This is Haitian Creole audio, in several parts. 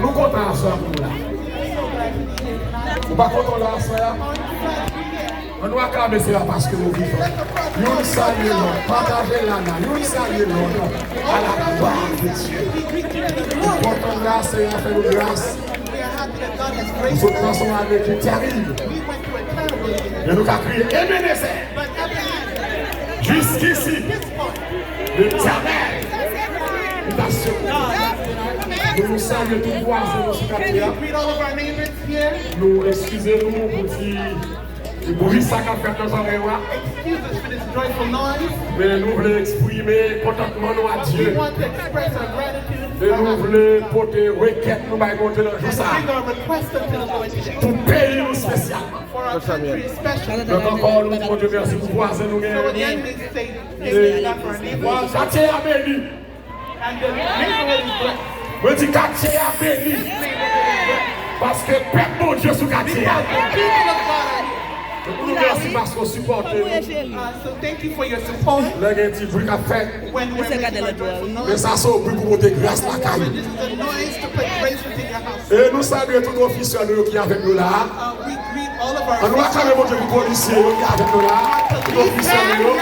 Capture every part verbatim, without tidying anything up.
Nou kontan aswè pou nou la. Ou pa kontan la aswè a? Ann nou aklame Senyè a paske nou vivan. Youn salye lòt. Pataje la la. Youn salye lòt. À la gloire de Dieu. Nou kontan la, Senyè a fè nou gras. Nou sot pase yon ane ki tèrib. Men nou ka kriye Ebenezè. Jiskisi, Letènèl, nou ta sèvi. Nou, nou salye tout vwazen nou sou katye a. Nou eskize nou pou ti Bri sa k ap fèt nan zòrèy ou a. Excuse us for this joyful noise. Men nou vle eksprime kontantman nou a Dye. We want to express our gratitude. E nou vle pote rekèt nou bay Bondye nan jou sa a. And bring our request unto the Lord today. Pou peyi nou espesyalman. For our country especially. Donk ankò, nou di Bondye mèsi pou vwazen nou genyen. So again, we say thank you, God, for our neighbors. Katye a beni. And the neighborhood is blessed. Mwen di katye a beni. This neighborhood is blessed. Paske pèp Bondye sou katye a. Because the people of God are here. Nou mèsi paske w sipòte nou. Uh, so thank you for your support. Lè gen ti bri k ap fèt. When we're making a joyful noise. Men sa se yon bri pou pote gras lakay ou. This is a noise to put grace within your house. E nou salye tout ofisye nou yo ki avèk nou la a. Uh, we greet all of our officials. Ann nou aklame Bondye pou polisye yo ki avèk nou la a. Tout ofisye nou yo.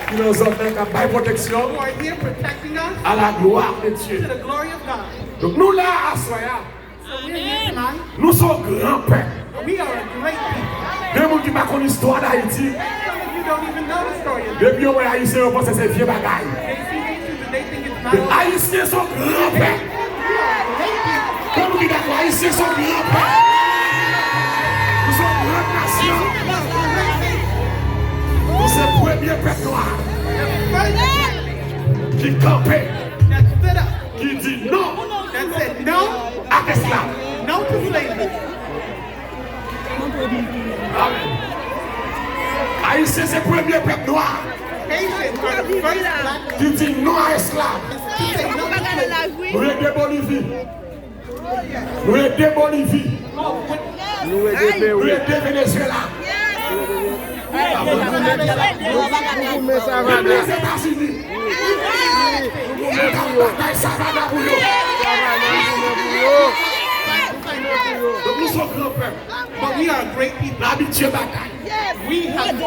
Ki nan zòn nan k ap bay pwoteksyon. Who are here protecting us. À la gloire de Dieu. To the glory of God. Donk nou la a aswè a. So we're here tonight. Nou se yon gran pèp. We are a great people. Gen moun ki pa konn istwa Dayiti. Some of you don't even know the story of Depi yo wè Ayisyen, yo panse se vye bagay. They see Haitians and they think it's not. Men Ayisyen se yon gran pèp. We are a great people. Gen moun ki dakò, Ayisyen se yon gran pèp. Nou se yon gran nasyon. Nou se premye pèp nwa ki kanpe, that stood up, ki di non, that said no, ak esklav. No to slavery. Amèn. Ayisyen se premye pèp nwa Haitians are the first black ki di non a esklav. To say no to slavery. Nou ede Bolivi. Nou ede Bolivi. Nou ede Peru. Nou ede Venezuela. Nou goumen Savannah. Menm Lèzetazini. Nou goumen pou yo. Batay Savannah pou yo. Savannah, nou goumen pou yo. Donk nou se yon gran pèp. But we are great people. Nou abitye batay. We have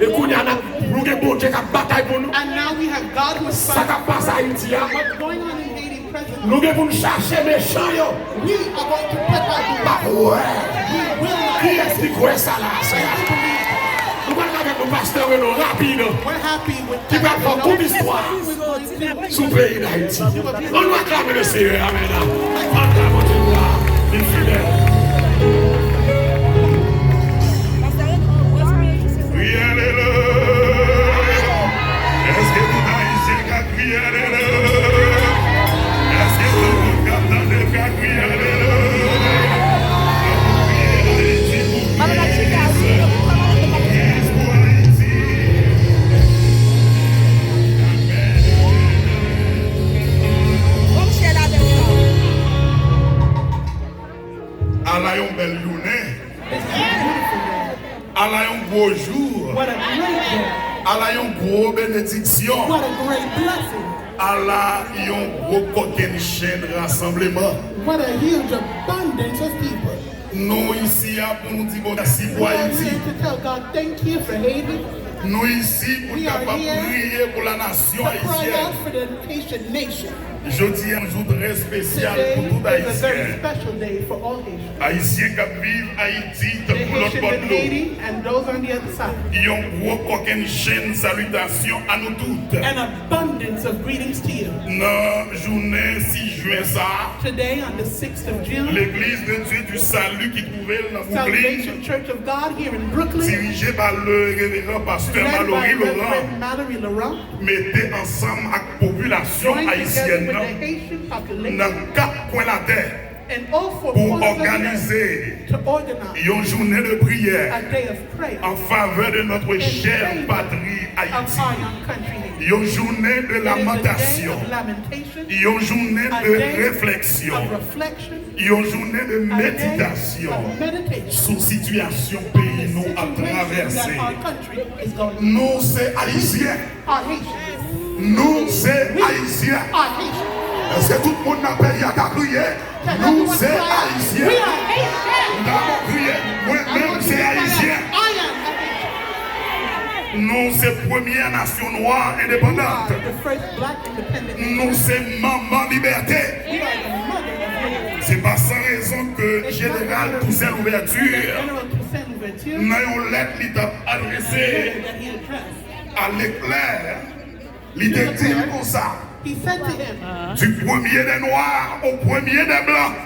E kounye a, n ap, nou gen Bondye k ap batay pou nou. And now we have God who is fighting. Sa k ap pase Ayiti a, what's going on in Haiti presently? Nou gen pou n chache mechan yo. We are going to put out the wicked. Pa kwè. We will not. Kiyès ki kwè sa la, Seyè? Who believes that? Nou pral avèk nou pastè Reno rapid. We're happy with Ki pral fè tout istwa sou peyi Dayiti. Ann nou aklame Lesenyè, amèn. Ann aklame Bondye, li fidèl. Kriye alelouya. Èske tout Ayisyen ka kriye alelouya? Èske tout moun k ap tande ka kriye alelouya? Ann nou kriye Ayiti pou Kris. Kris pou Ayiti. Ala yon bèl jounen. Ala yon gwo jou. What a great day. Ala yon gwo benediksyon. What a great blessing. Ala yon gwo kokennchenn rasanbleman. What a huge abundance of people. Nou isi a pou nou di Bondye mèsi pou Ayiti. We are here to tell God thank you for Haiti. Nou isi pou n kapab priye pou la nasyon ayisyèn. We are here to cry out for the Haitian nation. Jodi a yon jou trè espesyal pou tout Ayisyen. Today is a very special day for all Haitians. Ayisyen k ap viv Ayiti tankou lòt bò dlo. The Haitians in Haiti and those on the other side. Yon gwo kokennchenn salitasyon a nou tout. An abundance of greetings to you. Nan jounen sis jen sa a, Today, on the sixth of June, L'Église de Dieu du Salut ki twouve l nan Brooklyn, Salvation Church of God here in Brooklyn, dirije pa le reveran pastè Mallory Laurent, led by Reverend Mallory Laurent, mete ansanm ak popilasyon ayisyèn nan, nan kat kwen latè, pou òganize yon jounen de priyè an favè de notre chère patrie Haïti. Yon jounen de lamantasyon, yon jounen de refleksyon, yon jounen de meditasyon sou sitiyasyon peyi nou ap travèse. Nou se Ayisyen. Nou se Ayisyen. Èske tout moun nan peyi a ka kriye? Nou se Ayisyen. Nou ta bon kriye. Mwen menm se Ayisyen. Nou se premyè nasyon nwa endepandan. Nou se manman libète. Se pa san rezon ke Jeneral Toussaint Louverture, nan yon lèt li t ap adrese a Leklè, li te di l konsa, du premier des Noirs au premier des Blancs.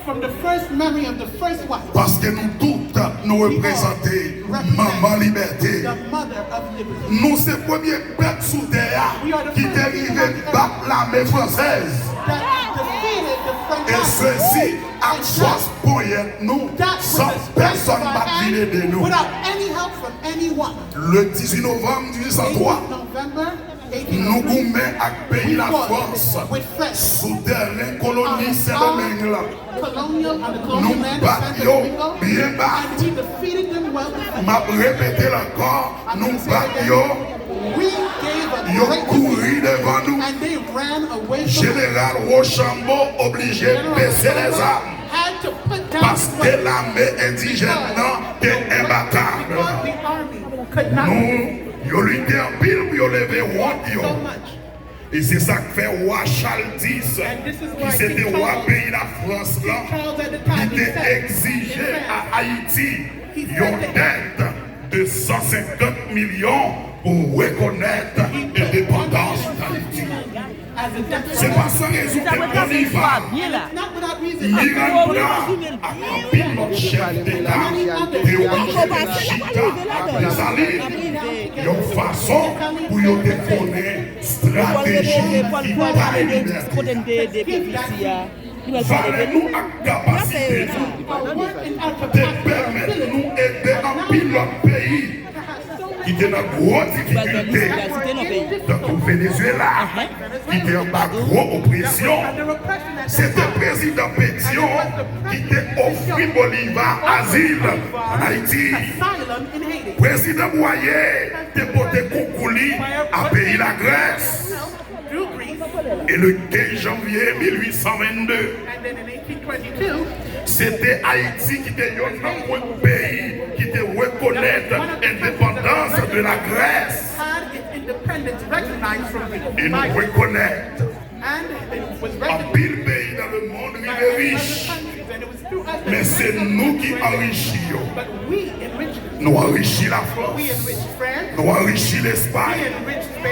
From the first memory of the first wife, Paske nou tout, nou reprezante manman libète. The mother of liberty. Nou se premye pèp sou tè a ki te rive bat lame fransèz. That defeated the French E army. sezi ak fòs ponyèt nou, san pèsonn pa t vin ede nou. Without any help from anyone. Le dizuit novanm dizuit san twa, November nou goumen ak peyi Lafrans with French sou tèren koloni Sendomeng la. colonial on the Nou colonial land of bat Santo yo Domingo, byen ba. And we defeated them well. M ap repete l ankò, nou bat yo, We gave a yo great kouri devan nou. And they ran away from us. Jeneral Rochambeau oblije bese lèzam Had to put down paske lame endijèn nan te enbatab. Because the army could not Nou, yo lite anpil pou yo leve wont yo. So much. E se sa k fè wa Chal dis, ki se te wa peyi Lafrans lan, li te egzije a Ayiti yon dèt de san senkant milyon pou rekonèt endepandans Dayiti. Se pa san rezon ke Bolivar, Miranda ak anpil lòt chèf deta te oblije vin chita ak Desalin yon fason pou yo te konnen estrateji ki bay libète. Valè nou ak kapasite nou te pèmèt nou ede anpil lòt peyi ki te nan gwo difikilte, tankou Venezuela, ki te anba gwo opresyon. Se te prezidan Pétion ki te ofri Bolivar azil ann Ayiti. Prezidan Boyer te pote konkou li a peyi Lagrès. E le kenz janvye mil uit san vennde, se te Ayiti ki te yonn nan pwen peyi ki te rekonèt endepandans de Lagrès. E nou rekonèt anpil peyi nan lemonn rive rich. Men se nou ki anrichi yo. Nou anrichi Lafrans. Nou anrichi Lespay.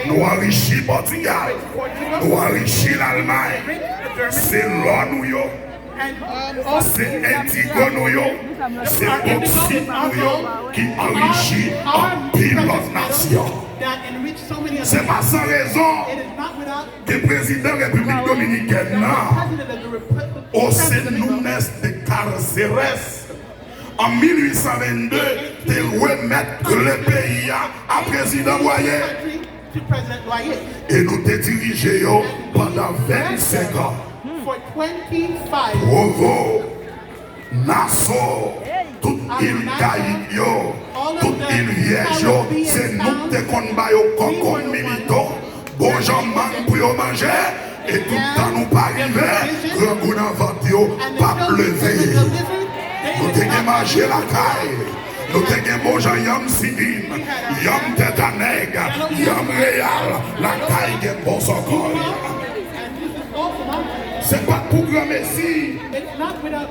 Nou anrichi Pòtigal. Nou anrichi Lalmay. Se lò nou yo. Se endigo nou yo. Se boksit nou yo ki anrichi anpil lòt nasyon. Se pa san rezon ke prezidan Repiblik Dominikèn nan, José Núñez de Cáceres, an mil uit san vennde, te remèt kle peyi a a prezidan Boyer. E nou te dirije yo pandan vennsenk an. Provo, Naso, tout il Kayik yo, tout il Vyèj yo, se nou k te konn ba yo kòkòt militon, bon jan mang pou yo manje, e tout tan nou pa rive, grangou nan vant yo p ap leve. Nou te gen manje lakay, nou te gen bon jan yanm simin, yanm tèt a nèg, yanm reyal, lakay gen bon sòkòy. Se pa t pou granmesi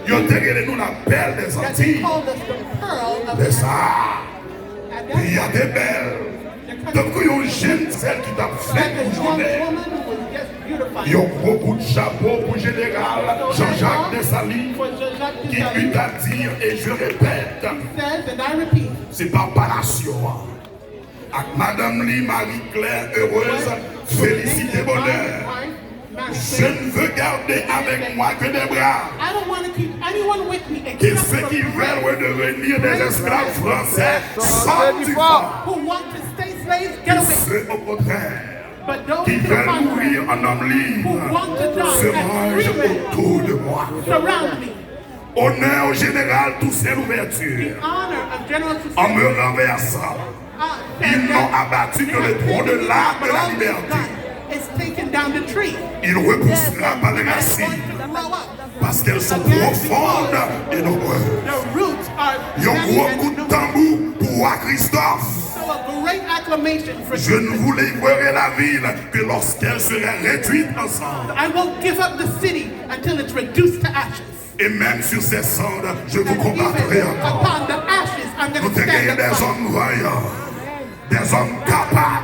yo te rele nou la perle des Antilles. Lè sa a, peyi a te bèl, tankou yon jenn sèl ki t ap flèt boujonnen. Yon gwo kout chapo pou jeneral Jean-Jacques Dessalines, qui eut à dire, et je répète, c'est pas pa nasyon an ak madanm li Marie Claire Heureuse, Félicité Bonheur. Je ne veux garder avec moi que des braves. Et ceux qui veulent redevenir des esclaves français sortent du fort. Et ceux, au contraire, qui veulent mourir en hommes libres se rangent autour de moi. Honneur au général Toussaint Louverture. En me renversant, ils n'ont abattu que le tronc de l'arbre de la liberté. Il repoussera par les racines, parce qu'elles sont profondes et nombreuses. Yon gwo kout tanbou pou wa Christophe. Je ne vous livrerai la ville que lorsqu'elle sera réduite en cendres. I won't give up the city until it's reduced to ashes. Et même sur ces cendres, je vous combattrai encore. Nou te genyen dèzòm vanyan, dèzòm kapab,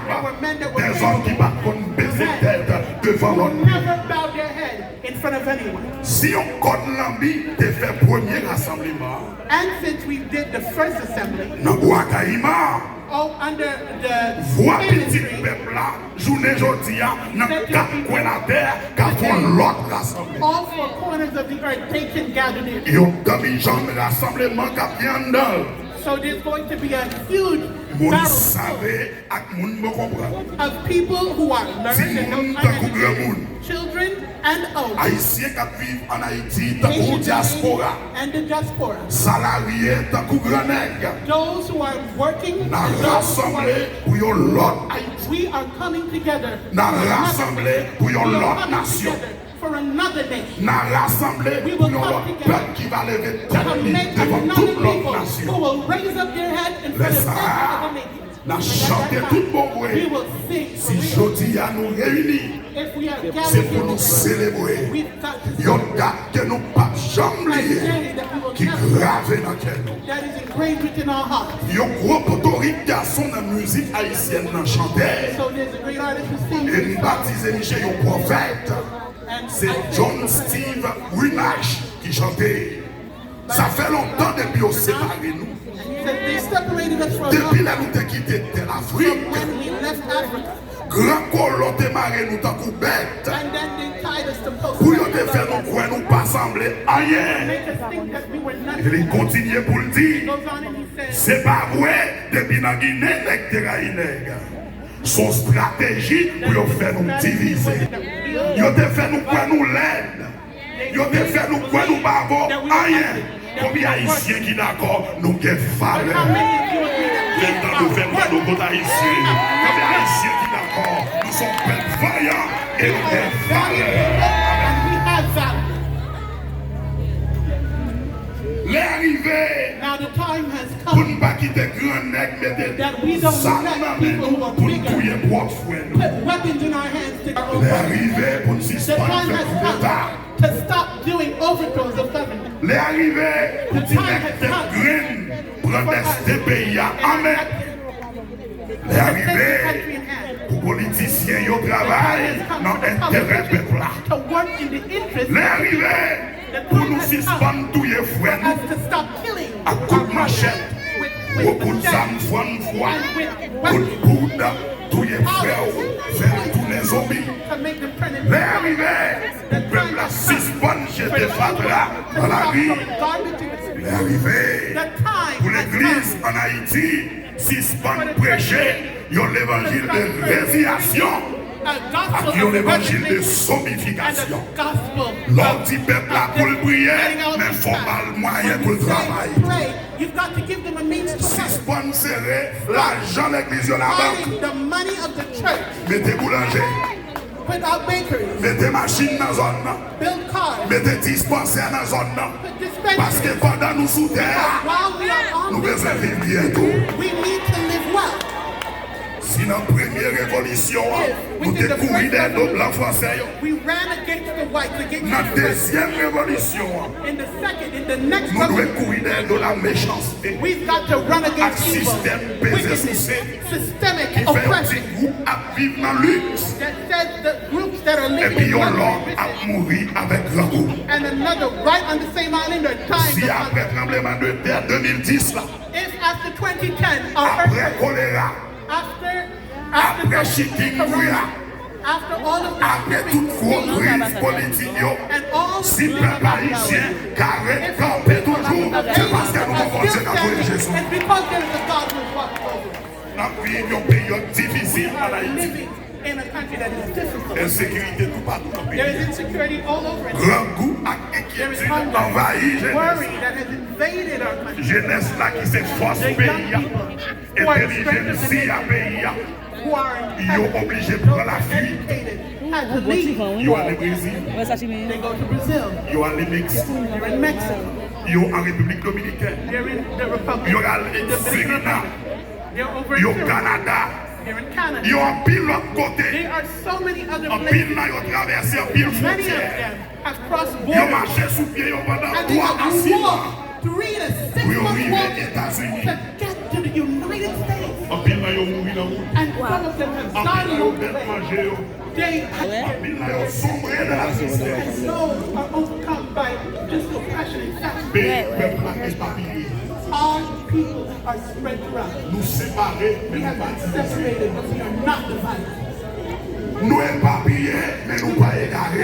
dèzòm ki pa t konn bese tèt devan lòt peyi. their head in front of anyone. Si yon kòn lanbi te fè premye rasanbleman an And since we did the first assembly, nan Bwa Kayiman, oh, under the vwa family pitit tree, pèp la, jounen jodi a, nan kat kwen latè, ka fè yon lòt rasanbleman. All four corners of the earth, they can gather there. Yon danmijann rasanbleman k ap gen anndan l. So there's going to be a huge Moun barrel save ak moun bon konprann. Of people who are learned and Timoun don't tankou understand. Granmoun. Children and old. Ayisyen k ap viv ann Ayiti tankou Haitians dyaspora. And the diaspora. Salarye tankou gran nèg. Those who are working N a and those who rasanble are pou yon lòt Ayiti. We are coming together. N a rasanble pou yon We are lòt coming nasyon. Together for another nation. N a rasanble We pou will yon come lòt together pèp ki va leve to tèt li make devan another tout lòt people who nasyon. will raise up their head in front of every other nation. N a chante tout bon vre. We will sing for Si real. Jodi a nou reyini, If we are se gathered pou here nou today, selebre we've got to yon dat ke nou p ap janm a bliye, day that we will ki never grave nan kè nou. That is engraved within our hearts. Yon gwo potorik gason nan mizik ayisyèn nan chante, So there's a great artist who sings e m batize misye yon pwofèt. and Se I John Steve Runache ki chante. Sa fè lontan depi yo separe nou. Said they separated us from Depi lè nou te kite tè from Lafrik, when we left Africa. Gran kolon te mare nou tankou bèt. And then they tied us to posts. Pou yo te fè nou kwè nou pa sanble anyen. Make us think that we were E li nothing. kontinye pou l di, Goes on and he says, se pa vre, depi nan Ginen nèg te rayi nèg. Se yon estrateji pou yo fè nou divize. Yo te fè nou kwè nou lèd. Yo te fè nou kwè nou pa vo anyen. Konbyen Ayisyen ki dakò nou gen valè? Fè m tande w, fè m tande w kot Ayisyen. Konbyen Ayisyen ki dakò nou se yon pèp vayan e nou gen valè? And we have value. Lè a rive Now the time has pou n come pa kite gran nèg mete that we don't zam let nan men people who nou are pou n bigger touye pwòp frè nou. put weapons in our hands to our own Lè a bodies. rive pou n The sispann time fè has koudeta. Come to stop doing overthrows of government. Lè a rive pou ti nèg tèt grenn pran dèsten peyi a an men. Lè a rive pou politisyen yo travay nan enterè pèp la. To work in the interest Lè a rive pou nou sispann touye frè nou ak kout manchèt, gwo kout zam fwannfwa, kout poud, touye frè w, fè l tounen zonbi. To make them turn Lè a rive pou pèp la sispann jete fatra nan lari. Lè a rive pou legliz ann Ayiti sispann preche yon levanjil de reziyasyon ak yon levanjil de zonbifikasyon. Lè w di pèp la pou l priye, men fò w ba l mwayen pou l travay. You've got to give them a means to work. Sispann sere lajan legliz yo nan bank. Hiding the money of the church. Mete boulanje. Put out bakeries. Mete machin nan zòn nan. Build cars. Mete dispansè nan zòn nan. Put dispensaries. Paske pandan nou sou tè a, While we are on nou this bezwen earth, viv byen tou. We need to live well. Si nan premye revolisyon an, nou te kouri dèyè do blan fransè yo, We ran against the whites, against nan the oppressors. Dezyèm revolisyon an, In the second, in the next nou dwe revolution, kouri dèyè do la mechanste we've got to run ak against evil, sistèm peze souse wickedness, systemic ki fè yon ti oppression gwoup ap viv nan liks that says the groups that are living epi in yon lòt luxury ap mouri avèk grangou. And another right on the same island are dying Si of apre hunger. Tranblemanntè de mil dis la, If after twenty ten, our apre earthquake, kolera, after, apre after chikungunya, after all of apre this tout gwo kriz politik yo, and all of si pèp ayisyen ka ret kanpe toujou, se paske nou gon Bondye k ap voye Jezi. It's because there is a God who is watching over us. N ap viv yon peryòd difisil ann Ayiti. Living in a country that is difficult. Ensekirite toupatou nan There peyi is a. Insecurity all over it. Grangou ak There is enkyetid hunger, anvayi worry jenès. That has invaded our country. Jenès la ki se fòs The young peyi a, people who are the strength of the entèlijans a nation, peyi a, who are yo oblije pran lafuit. educated, had to leave. Yo ale Brezil, Wè sa chimè. They go to Brazil. Yo ale Meksik, They're in Mexico. Yo an Repiblik Dominikèn, They're in the Republic. Yo ale Dominican Sirinam, Republic. They're over in Yo Suriname. Kanada, They're in Canada. Yo anpil lòt kote. There are so many other Anpil places. Nan yo travèse anpil Many of fwontyè. Them have crossed Yo borders. Mache sou pye yo pandan And they twa have a sis mwa. Walked three to six Pou yo months rive walking Etazini. To get to the United States. Anpil nan yo mouri nan wout. And some of them have died along the way. Anpil nan yo bèt manje yo. They have Anpil nan yo sonbre nan lamizè. And those are overcome by just oppression and famine. Peyi pèp la epapiye. Our people are spread throughout. Nou separe, men nou pa divize. We have been separated, but we are not divided. Nou epapiye, men nou pa egare.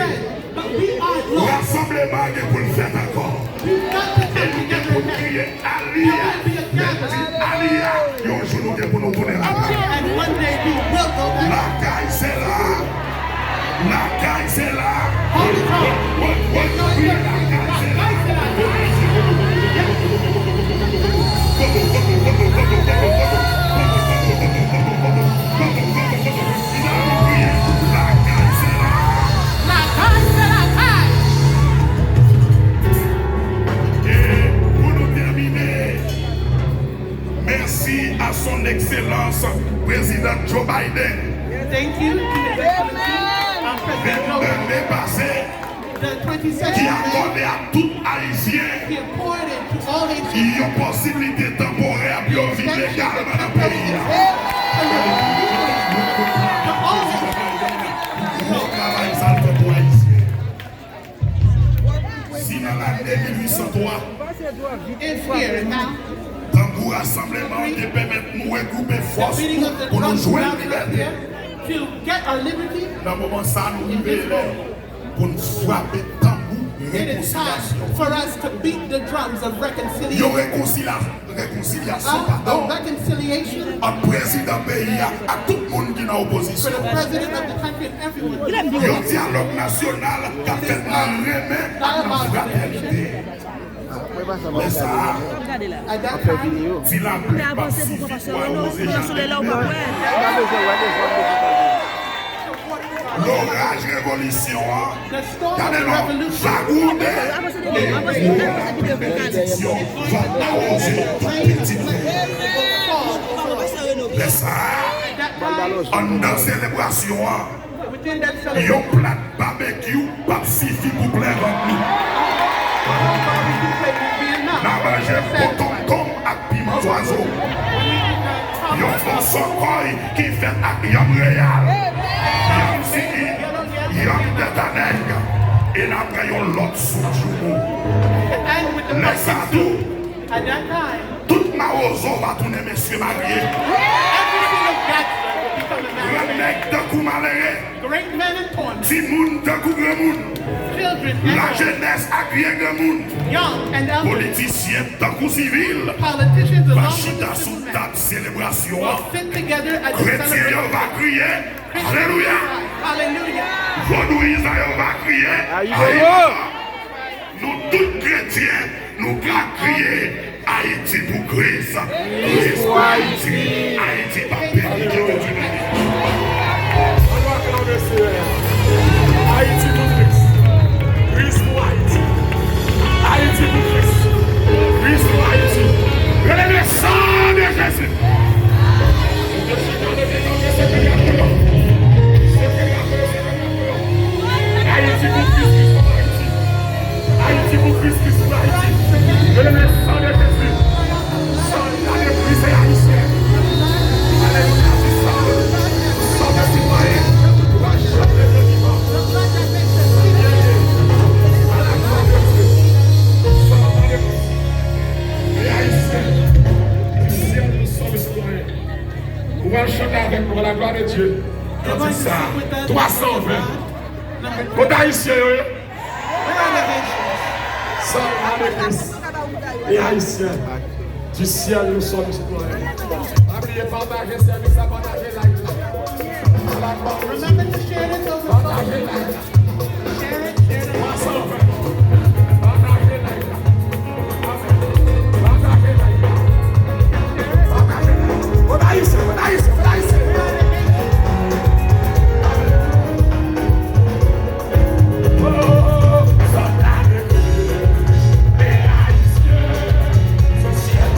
Rasanbleman gen pou l fèt ankò. E nou gen pou n kriye, Aliyah! Mèt di, Aliyah! Yon jou nou gen pou nou tounen lakay. Lakay se la! Lakay se la! Woy, woy, woy, woy, lakay se la! Lakay se lakay. E pou nou tèmine, mèsi a Son Ekselans Prezidan Joe Biden. Thank you to His Excellency, um, President Joe Biden. Vennde me pase, the twenty-second ki akòde a tout Ayisyen yon posiblite tanporè pou yo viv legalman nan peyi a. Gwo travay sa l fè pou Ayisyen. Si nan lane mil uit san twa, tankou rasanbleman an te pèmèt nou regwoupe fòs nou pou nou jwenn libète, nan moman sa a nou rive lè pou n frape tanbou rekonsilyasyon. Yon rekonsilya-, rekonsilyasyon, padon, ant prezidan peyi a ak tout moun ki nan opozisyon. Yon dyalòg nasyonal k ap fèt nan renmen ak nan fratènite. Lè sa a, ti lapli p ap sifi pou awoze jaden. Loraj revolisyon an, gade non, va gwonde, e gwo lapli benediksyon va awoze tout pitit li. Lè sa a, anndan selebrasyon an, yon plat babekyou p ap sifi pou plen vant nou. N a manje po tonmtonm ak piman zwazo. Yon bon sòkòy ki fèt ak yanm reyal, yanm siki, yanm tèt a nèg, e n a pran yon lòt soup joumou. Lè sa a tou, tout mawozo va tounen mesye marye. Grann nèg tankou malere, timoun tankou granmoun, lajenès ak vye granmoun, politisyen tankou sivil va chita sou tab selebrasyon an. Kretyen yo va kriye, Alelouya! Vodouyizan yo va kriye, Ayayay! Nou tout kretyen, nou ka kriye, Ayiti pou Kris, Kris pou Ayiti, Ayiti p ap peri, ke Bondye beni. Ann nou aklame Seyè a. Ayiti pou Kris, Kris pou Ayiti, Ayiti pou Kris, Kris pou Ayiti. Rele le sang de Jésus. Ayiti pou Kris, Kris pou Ayiti. Ayiti pou Kris, Kris pou Ayiti. Rele le sang de Jésus. San la de brise Ayisyen. Alelouya, di sa. Sove sitwayen. Chante le vivan. Ye, ye. A la glwa de Dye. San la de Kris. E Ayisyen. Di syèl nou sove sitwayen. Ou pral chante avèk nou, a la glwa de Dye. Kantisa twa san ven. Kote Ayisyen yo ye? Sòlda de Kris e Ayisyen. Di syèl nou sòm sitwayen. Pa bliye pataje sèvis la, pataje live la. A la glwa de Dye. Pataje live la. Pataje live la. Pataje live la. Pataje live la. Kot Ayisyen, kot Ayisyen, kot Ayisyen. Oh, oh, oh, oh. Sòlda de Dye. E Ayisyen. Se syèl.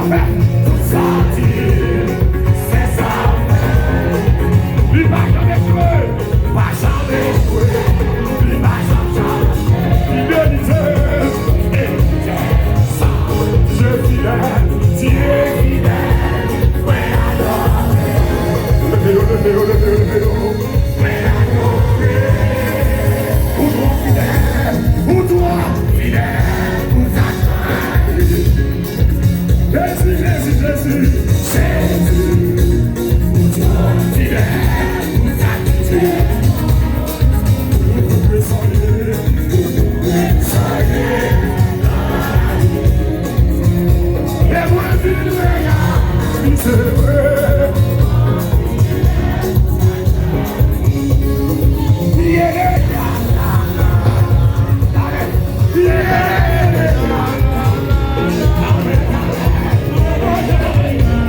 Tout sa w di, se sa w fè. Li pa janm echwe, pa janm echwe. Li pa janm, janm fidelite. Etènèl, Dye fidèl, Dye fidèl, mwen adore. Leve yo, leve yo, leve yo, leve yo. Mwen adore. Ou twò fidèl, ou twò fidèl pou sa. Jezi, Jezi, Jezi, Jezi, ou twò fidèl pou sa ki di. Ou koupé sòlè, ou koupé sòlè. E mwen vin reyalize vre. Yeah, yeah, yeah.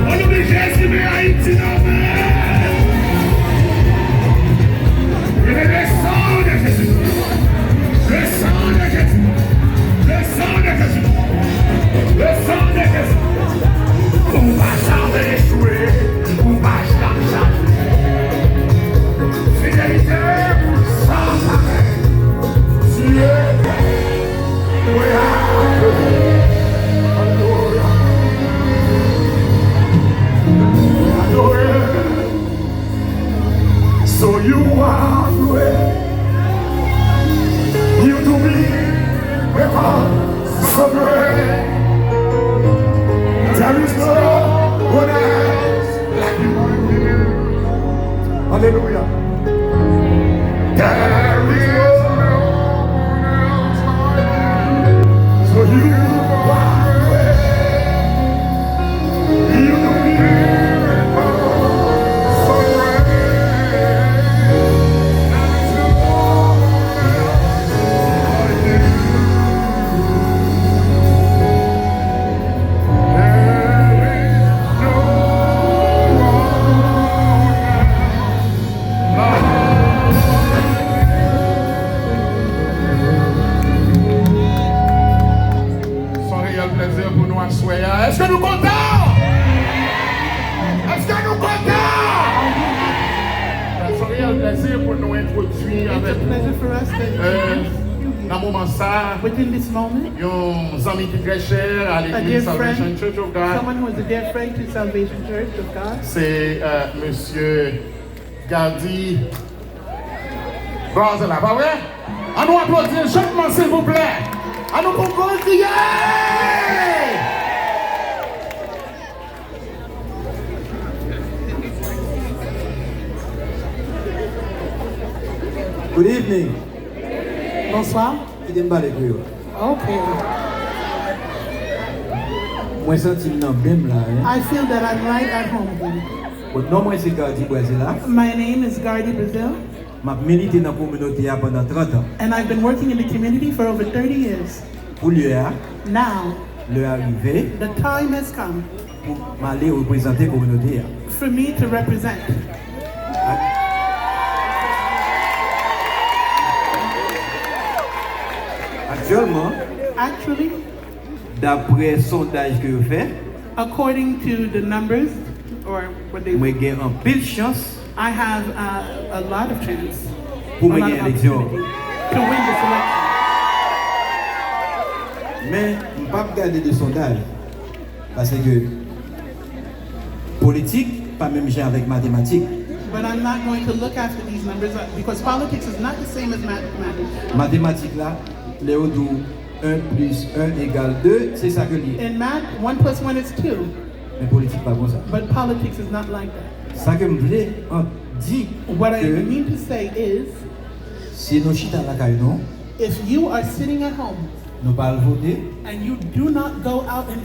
Au nom de Jésus, mais Haïti, non, mais. Le sang de Jésus. Le sang de Jésus. Le sang de Jésus. Le sang de Jésus. Ou pa janm echwe. Ou pa janm, janm. Fidelite ou san parèy. Dye. Alelouya. Adore. So you are great. You do miracles so great. There is no one else like you. Alelouya. There is no one else like you. So you are great. You do miracles so great. There is no one else like you. There is no one else. Se yon reyèl plèzi pou nou aswè a. Èske nou kontan? Èske nou kontan? Se yon reyèl plèzi pou nou entwodui avèk, euh, nan moman sa, yon zanmi ki trè chè a legliz Salvation Church of God. Someone who is a dear friend to Salvation Church of God. Se, euh, mesye Gardy Brazel la, pa vre? An nou aplodi l jènman, silvouplè. An nou fè yon gwo kriye! Good evening. Bonsoir. Kite m pale kreyòl. Ok. Mwen santi m nan men m la, hein. I feel that I'm right at home here. Bon, non mwen se Gardy Brazel la. My name is Gardy Brazel. M ap milite nan kominote a pandan trant an. And I've been working in the community for over thirty years. Koulye a, now, lè a rive, the time has come, pou m ale reprezante kominote a, for me to represent. Ak-, aktyèlman, actually, daprè sondaj ke yo fè, according to the numbers, or what they, mwen gen anpil chans, I have, uh, a lot of chance, pou mwen gen eleksyon, to win this election. Men, m p ap gade de sondaj, paske politik pa menm jan avèk matematik. But I'm not going to look after these numbers, uh, because politics is not the same as mathematics. Matematik la, lè yo di w un plus un égale deux, se sa ke l ye. In math, one plus one is two. Men politik pa konsa. But politics is not like that. Sa ke m vle an di, what I mean to say is, si nou chita lakay nou, if you are sitting at home, nou pa al vote, and you do not go out and